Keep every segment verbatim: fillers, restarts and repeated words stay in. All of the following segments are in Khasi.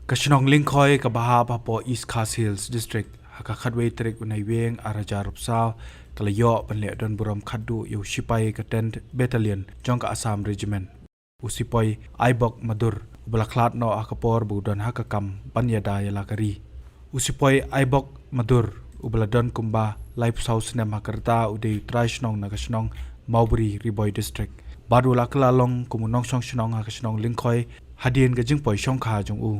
Ka shnong Lyngkhoi kaba hap hapoh East Khasi Hills District, ha ka khatwei tarik u Naiwieng ar hajar arphew saw, ka la ïoh ban leh don burom khatduh ïa u sipai ka tenth Battalion jong ka Assam Regiment, u Sepoy Aibok Madur, uba la khlad noh ha ka por ba u don ha ka kam ban ïada ïa la ka ri. U Sepoy Aibok Madur, uba la don kumba laiphew saw snem ha ka rta, u dei u trai shnong na ka shnong Mawbri, Ri Bhoi District, bad u la kylla long kum u nongshong shnong ha ka shnong Lyngkhoi hadien ka jingpoi shongkha jong u.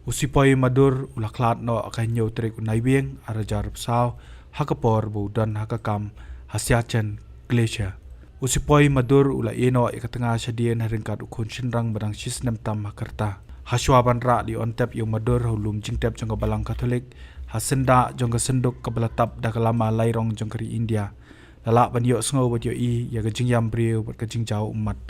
U Sepoy Madur u la khlad noh ha ka hynñiew tarik u Naiwieng ar hajar arphew saw, ha ka por ba u don ha ka kam ha Siachen Glacier. U Sepoy Madur u la ïeh noh ïa ka tnga shadien ha ryngkat u khun shynrang ba dang shi snem tam ha ka rta. Hashwa ban rah lyontep ïa u Madur ha u lum jingtep jong ka Balang Katholik, ha syndah jong ka synduk kaba la tap da ka lama lairong jong ka ri India, la lah ban ïohsngew bad ïohi ïa ka jingïam briew bad ka jingjaw ummat.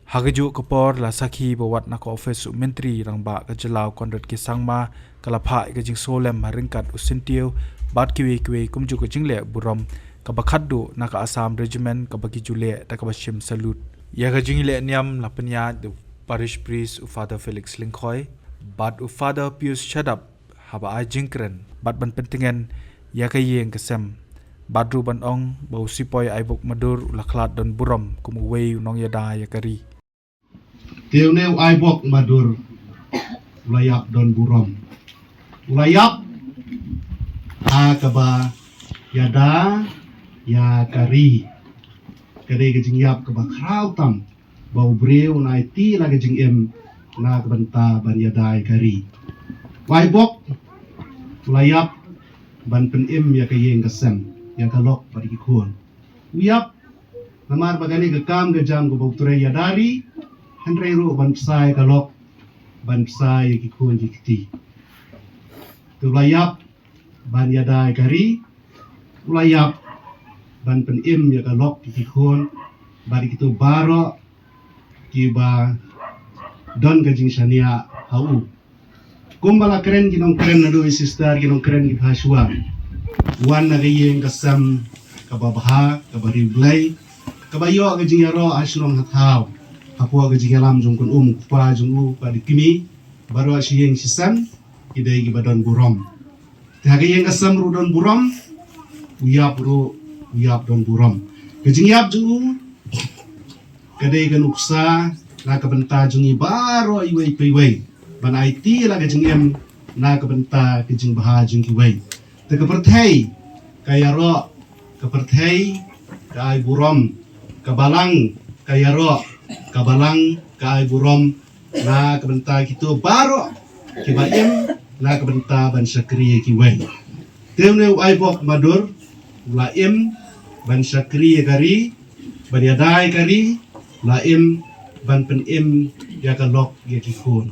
Ha kajuh ka por, la sakhi ba wat na ka ophis u Myntri Rangbah ka jylla u Conrad K Sangma, ka la phah ïa ka jingsngewlem ha ryngkat u syntiew bad kiwei kiwei, kumjuh ka jingleh burom kaba khatduh na ka Assam Regiment kaba ki ju leh da kaba shim salute. Ïa ka jingleh niam la pynïaid da u Parish Priest u Father Felix Lyngkhoi bad u Father Pius Shadap, haba ai jingkren bad ban pyntngen ïa ka ïing ka sem, bad ruh ban ong ba u Sepoy Aibok Madur u la khlad don burom kum uwei u nongïada ïa ka ri. Te une u Aibok Madur u la ïap don burom. U la ïap ha kaba ïada ïa ka ri. Ka dei ka jingïap kaba khraw tam ba u briew un aiti la ka jingim na ka bynta ban ïada ïa ka ri. U Aibok u la ïap ban pynim ïa ka ïing ka sem, ïa ka lok bad ki khun. U ïap namar ba kane ka kam ka jam kaba u trei ïada ri, hynrei ruh ban bsa ïa ka lok, ban bsa ïa ki khun ki kti. Te u la ïap ban ïada ïa ka ri, u la ïap ban pynim ïa ka lok ïa ki khun bad ïa kito baroh kiba don ka jingshaniah ha u. Kumba la kren ki nongkren naduh i sister, ki nongkren kiba hashwa, wan na ka ïing ka sem kaba bha, kaba riewblei, kaba ïoh ka jingïaroh ha shnong ha thaw, hapoh ka jingïalam jong u kynum u kpa jong u bad ki kmie, baroh shi ïing shi sem ki dei kiba don burom. Te ha ka ïing ka sem ruh don burom, u ïap ruh u ïap don burom. Ka jingïap jong u ka dei ka nuksa na ka bynta jong ngi baroh iwei pa iwei, ban aiti la ka jingim na ka bynta ka jingbha jong kiwei. Te ka pyrthei ka ïaroh, ka pyrthei ka ai burom, ka balang ka ïaroh, ka balang ka ai burom na ka bynta kito baroh kiba im na ka bynta ban shakri ïa kiwei. Te une u Aibok Madur u la im ban shakri ïa ka ri, ban ïada ïa ka ri, u la im ban pynim ïa ka lok ïa ki khun.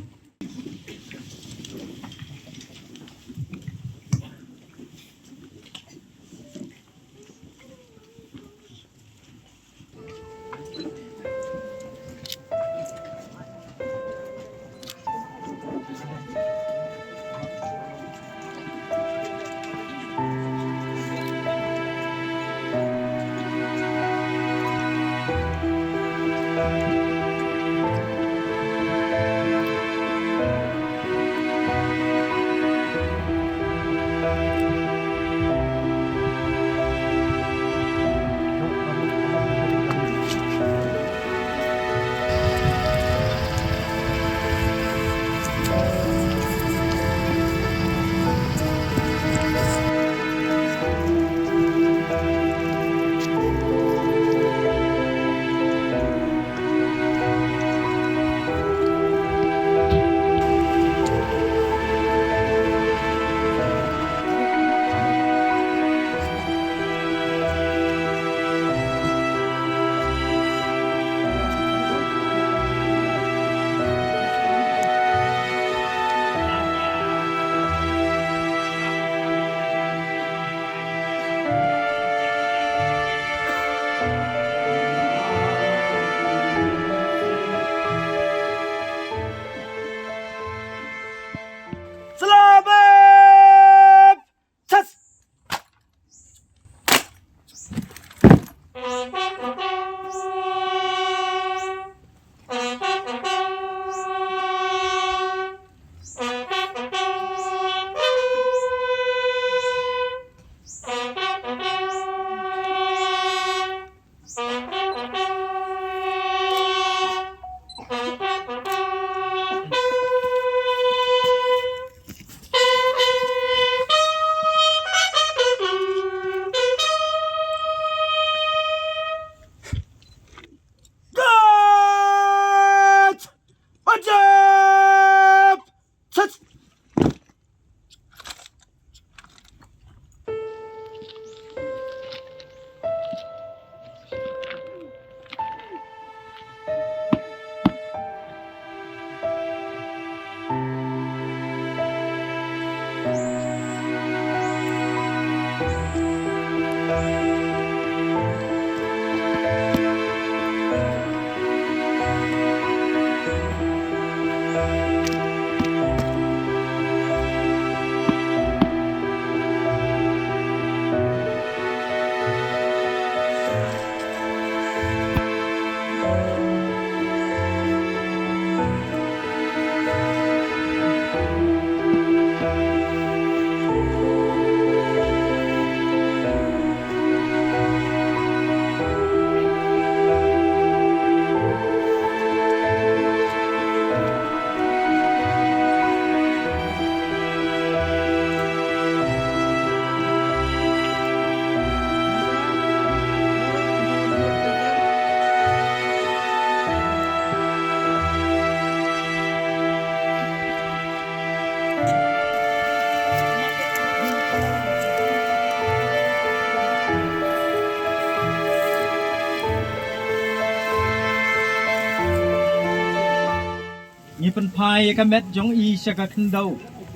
Pynphai ïa ka met jong i sha ka khyndew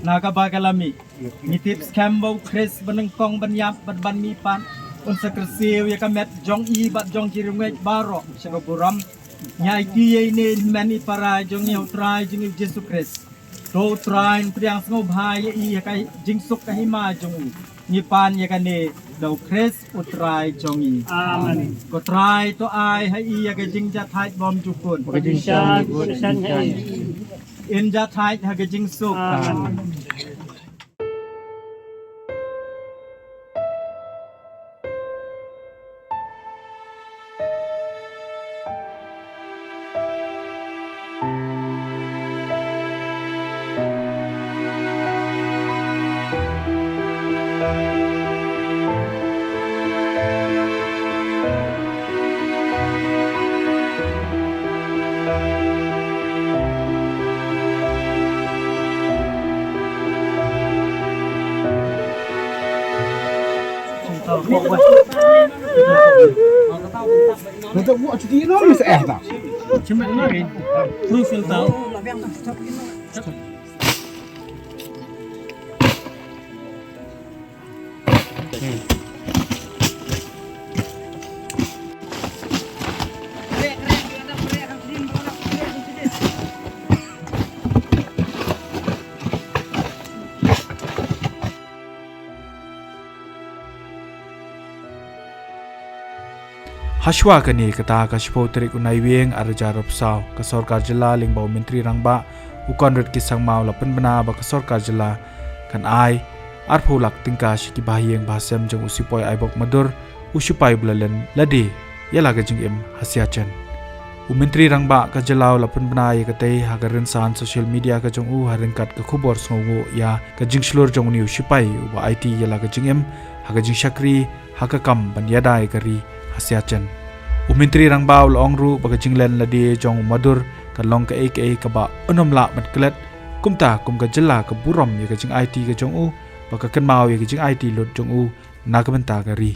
na kaba ka la mih. Ngi tip skhem ba u Khrist ba nyngkong ban ïap bad ban mihpat un sa kyrsiew ïa ka met jong i bad jong ki riewngeit baroh sha ka burom. Ngi aiti ïa ine i hynmen i para jong ngi ha u Trai jong ngi u Jisu Khrist. To u Trai un pdiang sngewbha ïa i ha ka jingsuk ka hima jong u. Ngi pan ïa kane da u Khrist u Trai jong ngi. Amen. Ko Trai to ai ha i ïa ka jingjahthait bymjukut. Ka jingshan, ka jingshan ha i. In jahthait ha ka jingsuk. Amen. Hashwa kane kata ka shiphew tarik u Naiwieng ar hajar arphew saw, ka sorkar jylla lyngba u Myntri Rangbah u Conrad K Sangma u la pynbna ba ka sorkar jylla kan ai arphew lak tyngka sha ki bahaïing bahasem jong u Sepoy Aibok Madur, u shipai ba la len lade ïa la ka jingim ha Siachen. U Myntri Rangbah ka jylla u la pynbna ïa katei ha ka rynsan social media ka jong u ha ryngkat ka khubor sngewnguh ïa ka jingshlur jong une u shipai uba aiti ïa la ka jingim ha ka jingshakri ha ka kam ban ïada ïa ka ri ha Siachen. U Myntri Rangbah u la ong ruh ba ka jinglen lade jong u Madur kan long kaei kaei kaba un ym lah ban klet, kumta kum ka jylla ka burom ïa ka jingaiti ka jong u, ba ka kynmaw ïa ka jingaiti lut jong u na ka bynta ka ri.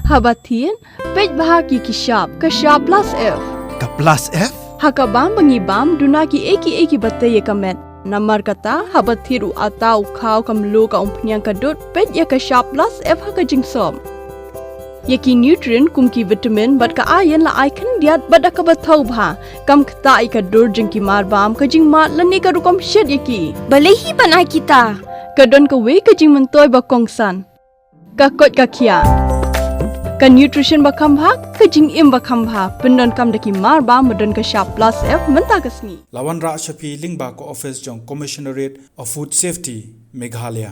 Haba thied, peit bha ki ki shap, ka shap plus F. Ka plus F? Ha ka bam ba ngi bam, duna kiei kiei kiba tei ïa ka met. Namar kata, haba thied u atta, u khaw, ka mluh, ka umphniang, ka dud, peit ïa ka shap plus F ha ka jingsop. Ïa ki nutrient kum ki vitamin bad ka iron la ai khyndiat bad da kaba thaw bha. Kam ktah ïa ka dur jong ki mar bam, ka jingmad lane ka rukom shet ïa ki. Balei hi ban ai kita? Ka don kawei ka jingmyntoi ba kongsan. Ka koit ka khiah. Ka nutrition ba kham bha, ka jingim ba kham bha. Pyndonkam da ki mar bam ba don ka shap plus F mynta ka sngi. La wanrah sha phi lyngba ka office jong Commissionerate of Food Safety, Meghalaya.